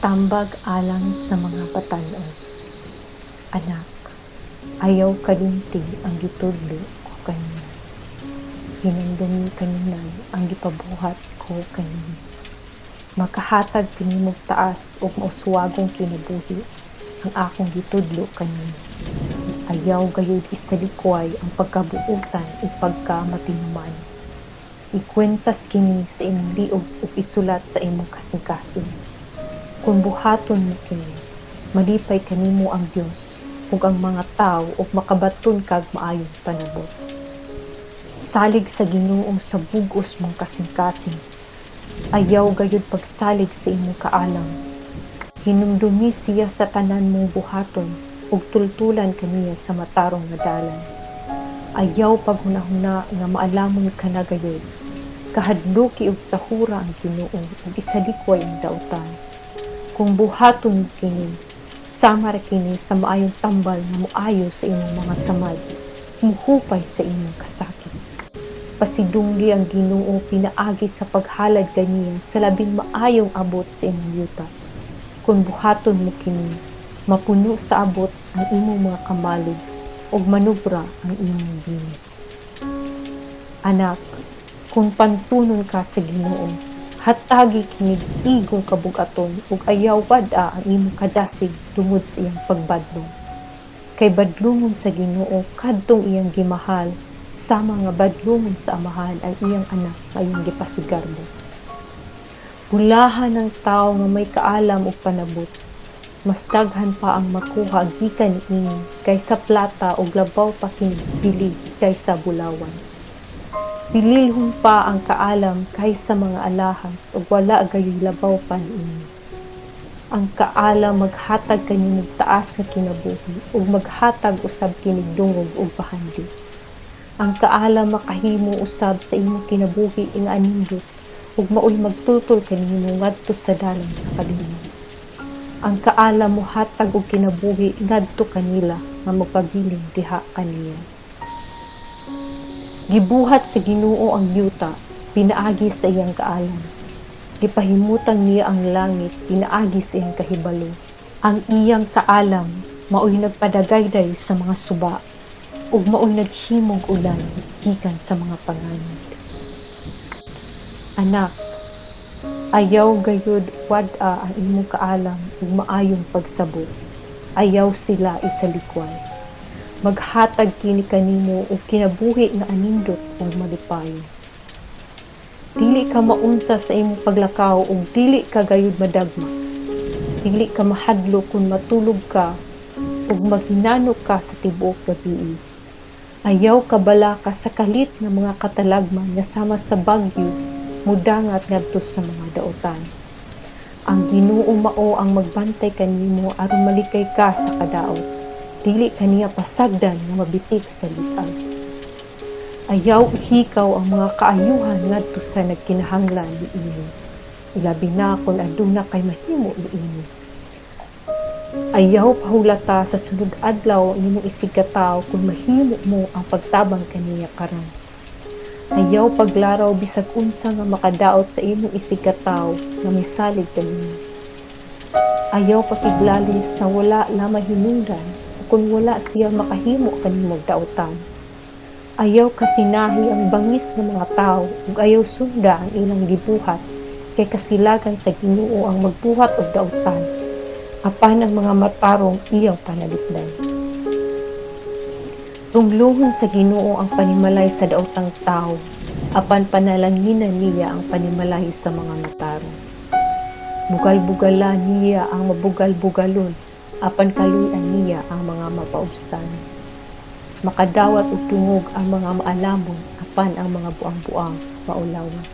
Tambag alang sa mga batan-on. Anak, ayaw kalimti ang gitudlo ko kanimo. Hinumdumi kanunay ang gipabuhat ko kanimo. Makahatag kanimog taas ug mauswagong kinabuhi ang akong gitudlo kanimo. Ayaw gayud isalikway ang pagkabuotan ug pagkamatinumanon. Ikwentas kini sa imong liog ug isulat sa imong kasing-kasing. Kung buhaton mo kini, malipay kanimo ang Dios ug ang mga tawo ug makabaton kag maayong panabot. Salig sa Ginoo sa bug-os mong kasing-kasing. Ayaw gayud pagsalig sa imong kaalam. Hinumdumi siya sa tanan mong buhaton ug tultulan ka niya sa matarong nga dalan. Ayaw paghunahuna nga maalamon ka na gayud. Kahadluki ug tahura ang Ginoo ug isalikway ang dautan. Kung buhaton mo kini, sama ra kini sa maayong tambal nga moayo sa imong mga samad, muhupay sa imong kasakit. Pasidunggi ang Ginoo pinaagi sa paghalad kaniya sa labing maayong abot sa imong yuta. Kung buhaton mo kini, mapuno sa abot ang imong mga kamalig ug manubra ang imong bino. Anak, kung pantunon ka sa Ginoo, hatagi kinig igong kabug-aton ug ayaw wad-a ang imong kadasig tungod sa iyang pagbadlong. Kay badlungon sa Ginoo kadtong iyang gimahal, sama nga badlungon sa amahan ang iyang anak nga iyang gipasigarbo. Bulahan ang tawo nga may kaalam ug panabot. Mas daghan pa ang makuha gikan niini kaysa plata ug labaw pa kinig bili kaysa bulawan. Bililhon pa ang kaalam kaysa mga alahas ug wala gayoy labaw pa niini. Ang kaalam maghatag kanimog taas nga kinabuhi ug maghatag usab kinig dungog ug bahandi. Ang kaalam makahimo usab sa imong kinabuhi nga anindot ug maoy magtultol kanimo ngadto sa dalan sa kalinaw. Ang kaalam mohatag og kinabuhi ngadto kanila nga magpabilin diha kaniya. Gibuhat sa Ginoo ang yuta pinaagi sa iyang kaalam. Gipahimutang niya ang langit pinaagi sa iyang kahibalo. Ang iyang kaalam maoy nagpadagayday sa mga suba ug maoy naghimog ulan gikan sa mga panganod. Anak, ayaw gayud wad-a ang imong kaalam ug maayong pagsabot. Ayaw sila isalikway. Maghatag kini kanimo og kinabuhi nga anindot ug malipayon. Dili ka maunsa sa imong paglakaw ug dili ka gayud madagma. Dili ka mahadlok kung matulog ka ug maghinanok ka sa tibuok gabii. Ayaw kabalaka sa kalit nga mga katalagman nga sama sa bagyo mudangat ngadto sa mga dautan. Ang Ginoo mao ang magbantay kanimo aron malikay ka sa kadaot. Dili kaniya pasagdan nga mabitik sa lit-ag. Ayaw ihikaw ang mga kaayuhan ngadto sa nagkinahanglan niini. Ilabi na kung aduna kay mahimo niini. Ayaw pahulata sa sunod adlaw ang imong isigkatawo kung mahimo mo ang pagtabang kaniya karon. Ayaw paglaraw bisag unsa nga makadaot sa imong isigkatawo nga misalig kanimo. Ayaw pakiglalis sa wala lamay hinungdan o kung wala siya makahimo kanimong dautan. Ayaw kasinahi ang bangis nga mga tawo ug ayaw sunda ang ilang gibuhat, kay kasilagan sa Ginoo ang magbuhat og dautan, apan ang mga matarong iyang panalipdan. Tunglohon sa Ginoo ang panimalay sa daotang tawo, apan panalanginan niya ang panimalay sa mga matarong. Bugal-bugala niya ang mabugal-bugalon, apan kaluy-an niya ang mga mapaubsan. Makadawat og dungog ang mga maalamon, apan ang mga buang-buang maulawan.